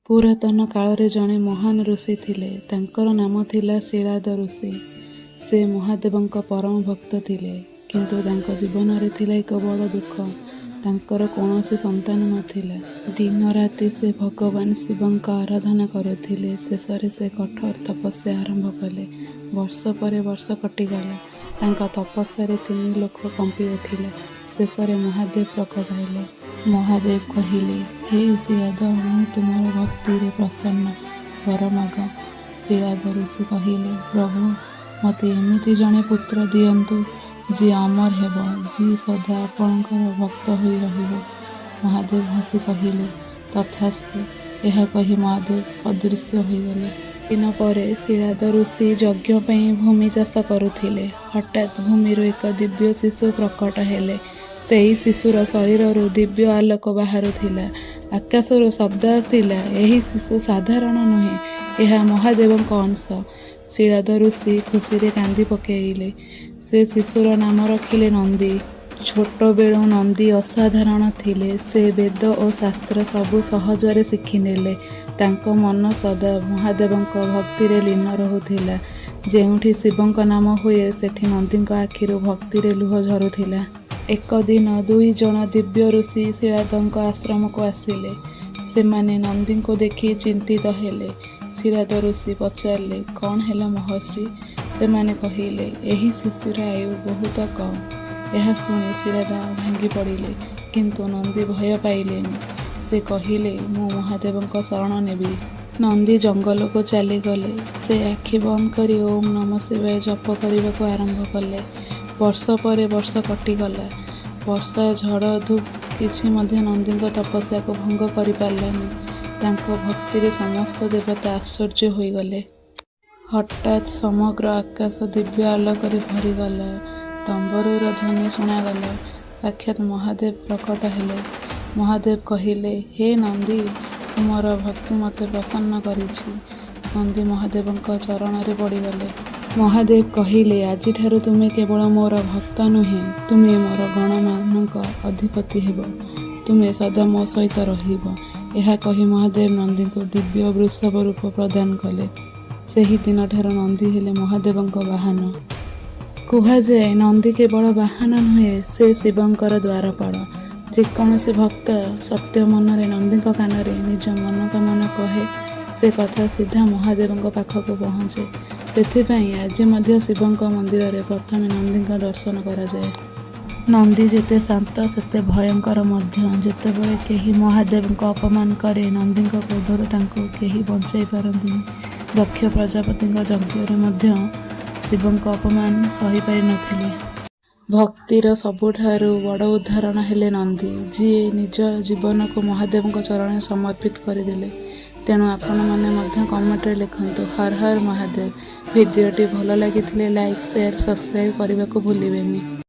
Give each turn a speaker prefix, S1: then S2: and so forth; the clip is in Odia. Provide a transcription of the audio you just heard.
S1: ପୁରାତନ କାଳରେ ଜଣେ ମହାନ ଋଷି ଥିଲେ। ତାଙ୍କର ନାମ ଥିଲା ଶିଳାଦ ଋଷି। ସେ ମହାଦେବଙ୍କ ପରମ ଭକ୍ତ ଥିଲେ। କିନ୍ତୁ ତାଙ୍କ ଜୀବନରେ ଥିଲା ଏକ ବଡ଼ ଦୁଃଖ। ତାଙ୍କର କୌଣସି ସନ୍ତାନ ନଥିଲା। ଦିନରାତି ସେ ଭଗବାନ ଶିବଙ୍କ ଆରାଧନା କରୁଥିଲେ। ଶେଷରେ ସେ କଠୋର ତପସ୍ୟା ଆରମ୍ଭ କଲେ। ବର୍ଷ ପରେ ବର୍ଷ କଟିଗଲା। ତାଙ୍କ ତପସ୍ୟାରେ ତିନି ଲୋକ କମ୍ପି ଉଠିଲା। ଶେଷରେ ମହାଦେବ ପ୍ରକଟ ହେଲେ। ମହାଦେବ କହିଲେ, "ହେ ଶିଳାଦ, ମୁଁ ତୁମର ଭକ୍ତିରେ ପ୍ରସନ୍ନ। ବର ମାଗ।" ଶିଳାଦ ଋଷି କହିଲେ, "ପ୍ରଭୁ, ମୋତେ ଏମିତି ଜଣେ ପୁତ୍ର ଦିଅନ୍ତୁ, ଯିଏ ଅମର ହେବ, ଯିଏ ସଦା ଆପଣଙ୍କର ଭକ୍ତ ହୋଇ ରହିବ।" ମହାଦେବ ହସି କହିଲେ, "ତଥାସ୍ତୁ।" ଏହା କହି ମହାଦେବ ଅଦୃଶ୍ୟ ହୋଇଗଲେ। ଦିନ ପରେ ଶିଳାଦ ଋଷି ଯଜ୍ଞ ପାଇଁ ଭୂମି ଚାଷ କରୁଥିଲେ। ହଠାତ୍ ଭୂମିରୁ ଏକ ଦିବ୍ୟ ଶିଶୁ ପ୍ରକଟ ହେଲେ। ସେହି ଶିଶୁର ଶରୀରରୁ ଦିବ୍ୟ ଆଲୋକ ବାହାରୁଥିଲା। ଆକାଶରୁ ଶବ୍ଦ ଆସିଲା, "ଏହି ଶିଶୁ ସାଧାରଣ ନୁହେଁ, ଏହା ମହାଦେବଙ୍କ ଅଂଶ।" ଶିଳାଦ ଋଷି ଖୁସିରେ କାନ୍ଦି ପକାଇଲେ। ସେ ଶିଶୁର ନାମ ରଖିଲେ ନନ୍ଦୀ। ଛୋଟବେଳୁ ନନ୍ଦୀ ଅସାଧାରଣ ଥିଲେ। ସେ ବେଦ ଓ ଶାସ୍ତ୍ର ସବୁ ସହଜରେ ଶିଖିନେଲେ। ତାଙ୍କ ମନ ସଦା ମହାଦେବଙ୍କ ଭକ୍ତିରେ ଲୀନ ରହୁଥିଲା। ଯେଉଁଠି ଶିବଙ୍କ ନାମ ହୁଏ, ସେଠି ନନ୍ଦୀଙ୍କ ଆଖିରୁ ଭକ୍ତିରେ ଲୁହ ଝରୁଥିଲା। ଏକ ଦିନ ଦୁଇଜଣ ଦିବ୍ୟ ଋଷି ଶିଳାଦଙ୍କ ଆଶ୍ରମକୁ ଆସିଲେ। ସେମାନେ ନନ୍ଦୀଙ୍କୁ ଦେଖି ଚିନ୍ତିତ ହେଲେ। ଶିଳାଦ ଋଷି ପଚାରିଲେ, "କ'ଣ ହେଲା ମହର୍ଷି?" ସେମାନେ କହିଲେ, "ଏହି ଶିଶୁର ଆୟୁ ବହୁତ କମ୍।" ଏହା ଶୁଣି ଶିଳାଦ ଭାଙ୍ଗି ପଡ଼ିଲେ। କିନ୍ତୁ ନନ୍ଦୀ ଭୟ ପାଇଲେନି। ସେ କହିଲେ, "ମୁଁ ମହାଦେବଙ୍କ ଶରଣ ନେବି।" ନନ୍ଦୀ ଜଙ୍ଗଲକୁ ଚାଲିଗଲେ। ସେ ଆଖି ବନ୍ଦ କରି ଓଁ ନମଃ ଶିବାୟ ଜପ କରିବାକୁ ଆରମ୍ଭ କଲେ। ବର୍ଷ ପରେ ବର୍ଷ କଟିଗଲା। ବର୍ଷା, ଝଡ଼, ଧୂପ କିଛି ମଧ୍ୟ ନନ୍ଦୀଙ୍କ ତପସ୍ୟାକୁ ଭଙ୍ଗ କରିପାରିଲାନି। ତାଙ୍କ ଭକ୍ତିରେ ସମସ୍ତ ଦେବତା ଆଶ୍ଚର୍ଯ୍ୟ ହୋଇଗଲେ। ହଠାତ୍ ସମଗ୍ର ଆକାଶ ଦିବ୍ୟ ଆଲୋକରେ ଭରିଗଲା। ଡମ୍ବରୁର ଧ୍ୱନି ଶୁଣାଗଲା। ସାକ୍ଷାତ୍ ମହାଦେବ ପ୍ରକଟ ହେଲେ। ମହାଦେବ କହିଲେ, "ହେ ନନ୍ଦୀ, ତୁମର ଭକ୍ତି ମୋତେ ପ୍ରସନ୍ନ କରିଛି।" ନନ୍ଦୀ ମହାଦେବଙ୍କ ଚରଣରେ ପଡ଼ିଗଲେ। ମହାଦେବ କହିଲେ, "ଆଜିଠାରୁ ତୁମେ କେବଳ ମୋର ଭକ୍ତ ନୁହେଁ, ତୁମେ ମୋର ଗଣମାନଙ୍କ ଅଧିପତି ହେବ। ତୁମେ ସଦା ମୋ ସହିତ ରହିବ।" ଏହା କହି ମହାଦେବ ନନ୍ଦୀଙ୍କୁ ଦିବ୍ୟ ବୃଷଭ ରୂପ ପ୍ରଦାନ କଲେ। ସେହି ଦିନଠାରୁ ନନ୍ଦୀ ହେଲେ ମହାଦେବଙ୍କ ବାହନ। କୁହାଯାଏ, ନନ୍ଦୀ କେବଳ ବାହନ ନୁହେଁ, ସେ ଶିବଙ୍କର ଦ୍ୱାରପାଳ। ଯେକୌଣସି ଭକ୍ତ ସତ୍ୟ ମନରେ ନନ୍ଦୀଙ୍କ କାନରେ ନିଜ ମନୋକାମନା କହେ, ସେ କଥା ସିଧା ମହାଦେବଙ୍କ ପାଖକୁ ପହଞ୍ଚେ। ସେଥିପାଇଁ ଆଜି ମଧ୍ୟ ଶିବଙ୍କ ମନ୍ଦିରରେ ପ୍ରଥମେ ନନ୍ଦୀଙ୍କ ଦର୍ଶନ କରାଯାଏ। ନନ୍ଦୀ ଯେତେ ଶାନ୍ତ, ସେତେ ଭୟଙ୍କର ମଧ୍ୟ। ଯେତେବେଳେ କେହି ମହାଦେବଙ୍କ ଅପମାନ କରେ, ନନ୍ଦୀଙ୍କ କ୍ରୋଧରୁ ତାଙ୍କୁ କେହି ବଞ୍ଚାଇ ପାରନ୍ତିନି। ଦକ୍ଷ ପ୍ରଜାପତିଙ୍କ ଯଜ୍ଞରେ ମଧ୍ୟ ଶିବଙ୍କ ଅପମାନ ସହିପାରି ନଥିଲେ। ଭକ୍ତିର ସବୁଠାରୁ ବଡ଼ ଉଦାହରଣ ହେଲେ ନନ୍ଦୀ, ଯିଏ ନିଜ ଜୀବନକୁ ମହାଦେବଙ୍କ ଚରଣରେ ସମର୍ପିତ କରିଦେଲେ। ତେଣୁ ଆପଣମାନେ ମଧ୍ୟ କମେଣ୍ଟରେ ଲେଖନ୍ତୁ, ହର ହର ମହାଦେବ। ଭିଡ଼ିଓଟି ଭଲ ଲାଗିଥିଲେ ଲାଇକ୍, ସେୟାର, ସବସ୍କ୍ରାଇବ୍ କରିବାକୁ ଭୁଲିବେନି।